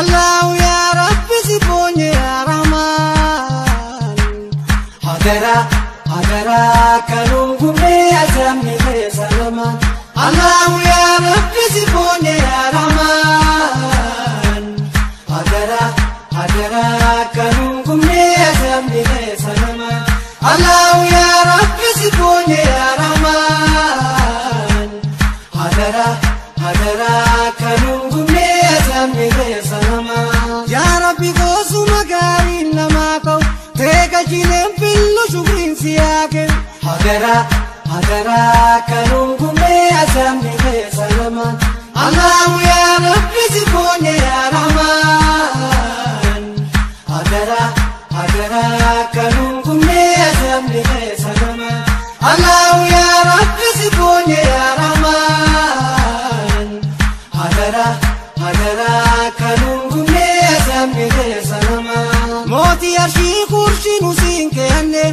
Allahu ya Rabbi si boonye ya Rahman. Hadara hadara kanun gubne azamni keessa lamaan. Allahu ya Rabbi si boonye ya Rahman. Hadara hadara kanun gubne azamni keessa lamaan. Allahu ya Rabbi si boonye ya Rahman. Hadara hadara kanun gubne azamni keessa lamaan. Ya Rabbi goosuma gaariin namaa ta'u teegalchiileen fillu shukriin siyaa kennu. Hadara hadara kanun gubne azamni keessa lamaan. Allahu ya Rabbi si boonye ya Rahman. Hadara hadara kanun gubne azamni keessa lamaan. Allahu ya Rabbi si boonye ya Rahman. Hadara hadara kanun gubne azamni keessa lamaan. Mootii arshii kurshii nu siin keenne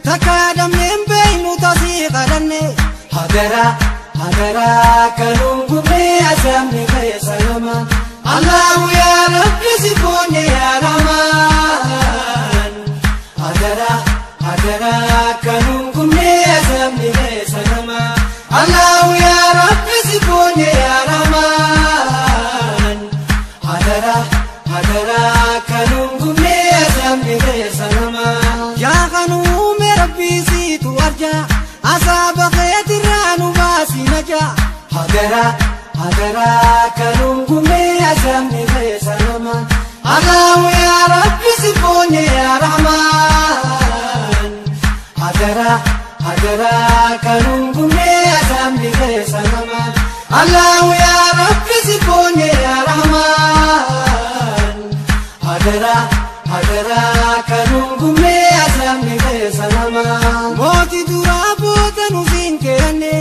takka damneen beeynu tasii kadhanne. Hadara hadara kanun gubne azamni keessa lamaan. Allahu ya Rabbi si boonye ya Rahman. Hadara hadara kanun gubne azamni keessa lamaan. Allahu ya Rabbi si boonye ya Rahman. Hadara hadara kanun gubne azamni keessa lamaan. Yaa kanuume Rabbi siitu arjaa asaaba keetirraa nu baasi najaa. Hadara hadara kanun gubne azamni keessa lamaan. Allahu ya Rabbi si boonye ya Rahman. Hadara hadara kanun gubne azamni keessa lamaan. Allahu ya Rabbi si boonye ya Rahman. Hadara hadara kanun gubne azamni keessa lamaan. Mootii duraa booda nu siin keenne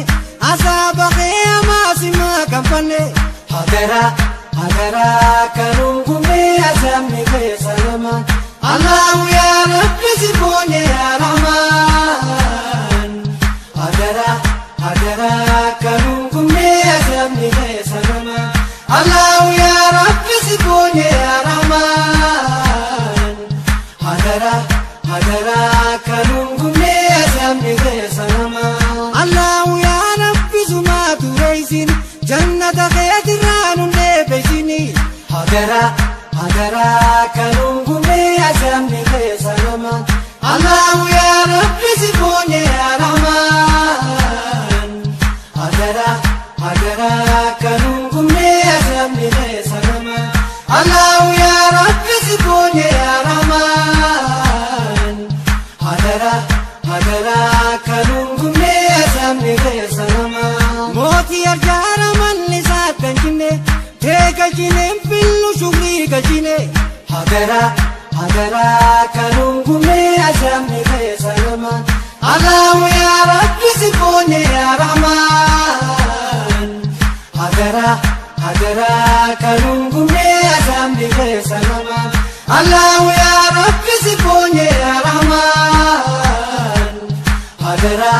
asaaba kee hamaa si makanfanne. Hadara hadara kanun gubne azamni keessa lamaan. Allahu ya Rabbi si boonye ya Rahman. Hadara hadara kanun gubne azamni keessa lamaan. Allahu ya Rabbi si boonye ya Rahman. Hadara hadara kanun gubne azamni keessa lamaan. Allahu ya Rabbi sumaa tureessin jannata keetirraa nun deebisini. Hadara hadara kanun gubne azamni keessa lamaan. Allahu ya Rabbi si boonye ya Rahman. Hadara hadara kanun gubne azamni keessa lamaan. Allahu ya Rabbi si boonye ya Rahman. Hadara hadara kanun gubne azamni keessa lamaan. Mootii arjaara manni saatan jinne teegalchiileen fillu shukrii galchine. Hadara hadara kanun gubne azamni keessa lamaan. Allahu ya Rabbi si boonye ya Rahman. Hadara hadara kanun gubne azamni keessa lamaan. Allahu ya Rabbi si boonye ya Rahman. Hadara